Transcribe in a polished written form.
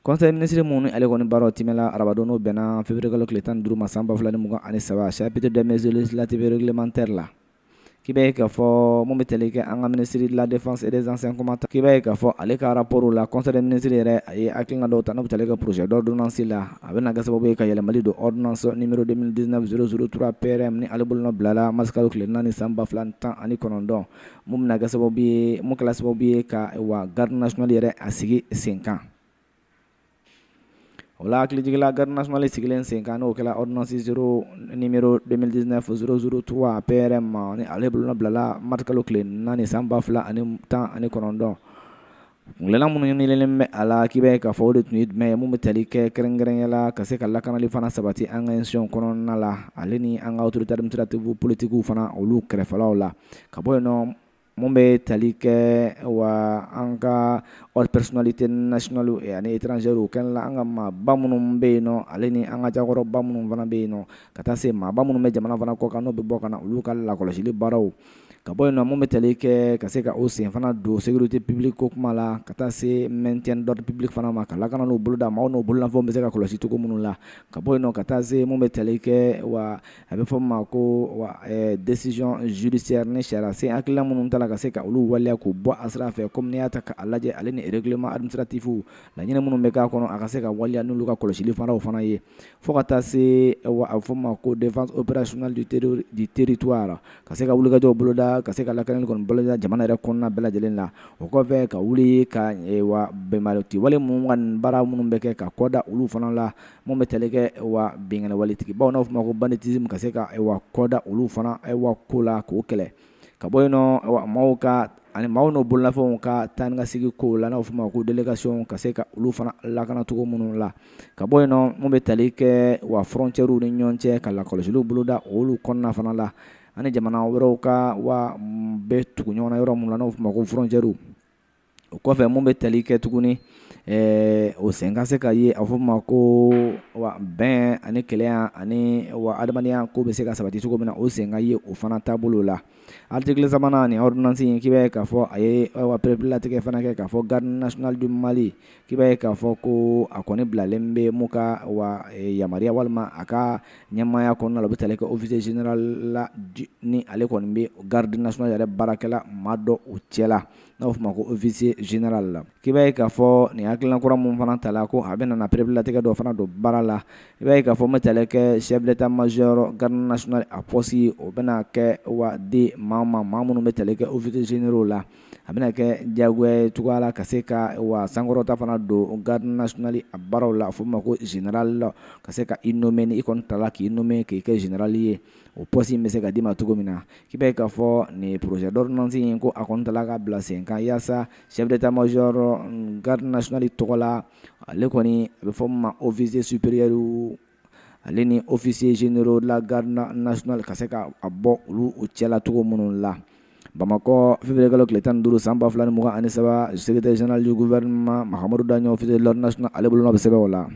Conseil ministre minnu ale kɔni baaraw timɛla arabadon, n'o bɛnna février kalo tile 15 ma san 2023, chapitre des mesures législatives et réglementaires la, k'i b'a ye k'a fɔ mun bɛ tali kɛ an ka ministre de la Défense et des Anciens Combattants, k'i b'a ye k'a fɔ ale ka rapport la, conseil des ministres yɛrɛ a ye hakilina dɔw ta, n'o bɛ tali kɛ projet d'ordonnance la, a bɛna kɛ sababu ye ka yɛlɛmali don ordonnance numéro 2019 003 PRM, ni ale bolonɔ bilala mars kalo tile 4 san 2019, mun bɛna kɛ sababu ye, mun kɛla sababu ye ka wa garde nationale yɛrɛ a sigi sen kan. O la, hakilijigila, garde nationale sigilen sen kan, n'o kɛra ordonnance 0 numéro 2019 003 PRM, ni ale bolonɔ bilala mars kalo tile 4 san 2019. Kungilanna minnu ɲinilen bɛ a la, k'i b'a ye k'a fɔ o de tun ye jumɛn ye? Mun bɛ tali kɛ kɛrɛnkɛrɛnya la ka se ka lakanali fana sabati an ka institution kɔnɔna la, ale ni an ka autorité administrative politique fana, olu kɛrɛfɛlaw la. Ka bɔ yen nɔ, mun bɛ tali kɛ wa an ka haute personnalité nationale ani étrangère kɛnɛ la, an ka maaba minnu bɛ yen nɔ, ale ni an ka jakɔrɔba minnu fana bɛ yen nɔ, ka taa se maaba minnu bɛ jamana fana kɔ kan, n'o bɛ bɔ ka na olu ka lakɔlɔsili baaraw. Ka bɔ yen nɔ, mun bɛ tali kɛ ka se ka o sen fana don sécurité publique ko kuma la, ka taa se maintien d'ordre public fana ma, ka lakana n'o boloda, maaw n'o bololafɛnw bɛ se ka kɔlɔsi cogo minnu la. Ka bɔ yen nɔ, ka taa se mun bɛ tali kɛ wa a bɛ fɔ min ma ko wa décision judiciaire, ni sariya sen hakilina minnu ta la, ka se ka olu waleya k'u bɔ a sira fɛ, komi n'i y'a ta k'a lajɛ, ale ni règlement administratif, laɲini minnu bɛ k'a kɔnɔ, a ka se ka waleya n'olu ka kɔlɔsili fanaw fana ye, fo ka taa se wa a bɛ fɔ min ma ko défense opérationnelle du territoire, ka se ka wulikajɔw boloda, ka se ka lakanali kɔni boloda jamana yɛrɛ kɔnɔna bɛɛ lajɛlen la. O kɔfɛ, ka wuli ka wa bɛnbali wale minnu ka baara minnu bɛ kɛ, ka kɔda olu fana la, mun bɛ tali kɛ wa binkanni waletigibaw, n'a fɔ ma ko banditisme, ka se ka wa kɔda olu fana wa ko la k'o kɛlɛ. Ka bɔ yen nɔ, maaw ka ani maaw n'o bololafɛnw ka taa ni ka segin kow la, n'a bɛ fɔ ma ko délégation, ka se ka olu fana lakana cogo minnu la. Ka bɔ yen nɔ, mun bɛ tali kɛ wa frontières ni ɲɔgɔn cɛ, ka lakɔlɔsiliw boloda olu kɔnɔna fana la, ani jamana wɛrɛw ka wa bɛ tugu ɲɔgɔn na yɔrɔ min na, n'o fɔ ma ko frontières. O kɔfɛ, mun bɛ tali kɛ tuguni, o sen ka se ka ye, a fɔ ma ko wa bɛn ani kelenya ani wa adamadenya ko bɛ se ka sabati cogo min na, o sen ka ye o fana taabolo la. Article sabanan ni ordonnance in, k'i b'a ye k'a fɔ a ye wa pereperelatigɛ fana kɛ k'a fɔ Garde nationale du Mali, k'i b'a ye k'a fɔ ko a kɔni bilalen bɛ mun ka wa yamaruya walima a ka ɲɛmaaya kɔnɔna la, o bɛ tali kɛ officier général la, ni ale kɔni bɛ garde nationale yɛrɛ baarakɛla maa dɔ o cɛ la, n'a bɛ fɔ ma ko officier général la. K'i b'a ye k'a fɔ nin hakilina kura mun fana ta la, ko a bɛ na pereperelatigɛ dɔ fana don baara la. I b'a ye k'a fɔ n bɛ tali kɛ chef d'état-major garde nationale, a poste o bɛna kɛ wa di maa ma, maa minnu bɛ tali kɛ officier généraux la. A bɛna kɛ diyagoya ye cogoya la ka se ka wa sankɔrɔta fana don garde nationale a baaraw la, a fɔ ma ko général, ka se ka i nommer, ni i kɔni tala k'i nommer k'i kɛ général ye, o poste in bɛ se ka d'i ma cogo min na. K'i b'a ye k'a fɔ nin projet d'ordonnance in, ko a kɔni tala ka bila sen kan yaasa chef d'état-major garde nationale tɔgɔ la, ale kɔni a bɛ fɔ min ma officier supérieur, ale ni officier généraux de la garde nationale, ka se ka a bɔ olu cɛla cogo minnu la. Bamakɔ, février kalo tile 15 san 2023, secrétaire général du gouvernement Mahamadou Daɲɔ, officier de l'ordre national, ale bolonɔ bɛ sɛbɛn o la.